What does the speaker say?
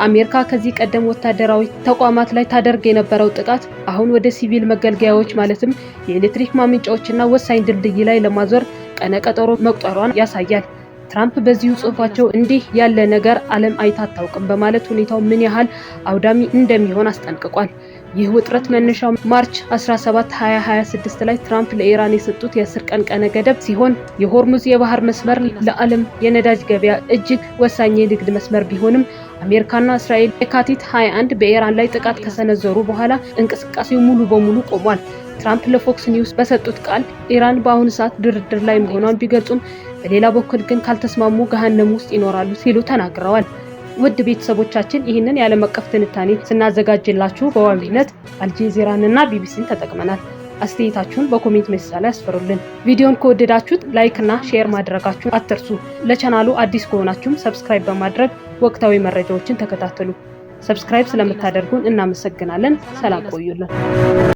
አሜሪካ ከዚህ ቀደም ወታደራዊ ተቋማት ላይ ታደርግ የነበረው ጥቃት አሁን ወደ ሲቪል መገልገያዎች ማለትም የኤሌክትሪክ ማመንጫዎችና ወሳኝ ድልድይ ላይ ለማዞር ቀነ ቀጠሮ መቁጠሯን ያሳያል። ትራምፕ በዚሁ ጽሑፋቸው እንዲህ ያለ ነገር ዓለም አይታ አታውቅም በማለት ሁኔታው ምን ያህል አውዳሚ እንደሚሆን አስጠንቅቋል። ይህ ውጥረት መነሻው March 17 2026 ላይ ትራምፕ ለኢራን የሰጡት የ10 ቀን ቀነ ገደብ ሲሆን፣ የሆርሙዝ የባህር መስመር ለዓለም የነዳጅ ገበያ እጅግ ወሳኝ የንግድ መስመር ቢሆንም፣ አሜሪካና እስራኤል የካቲት 21 በኢራን ላይ ጥቃት ከሰነዘሩ በኋላ እንቅስቃሴው ሙሉ በሙሉ ቆሟል። ትራምፕ ለፎክስ ኒውስ በሰጡት ቃል ኢራን በአሁኑ ሰዓት ድርድር ላይ መሆኗን ቢገልጹም፣ በሌላ በኩል ግን ካልተስማሙ ገሃነም ውስጥ ይኖራሉ ሲሉ ተናግረዋል። ውድ ቤተሰቦቻችን፣ ይህንን የዓለም አቀፍ ትንታኔ ስናዘጋጅላችሁ በዋቢነት አልጄዚራንና ቢቢሲን ተጠቅመናል። አስተያየታችሁን በ comment መስጫ ላይ አስፈሩልን። ቪዲዮን ከወደዳችሁት like እና share ማድረጋችሁን አትርሱ። ለቻናሉ አዲስ ከሆናችሁም subscribe በማድረግ ወቅታዊ መረጃዎችን ተከታተሉ። Subscribe ስለምታደርጉን እናመሰግናለን። ሰላም ቆዩልን።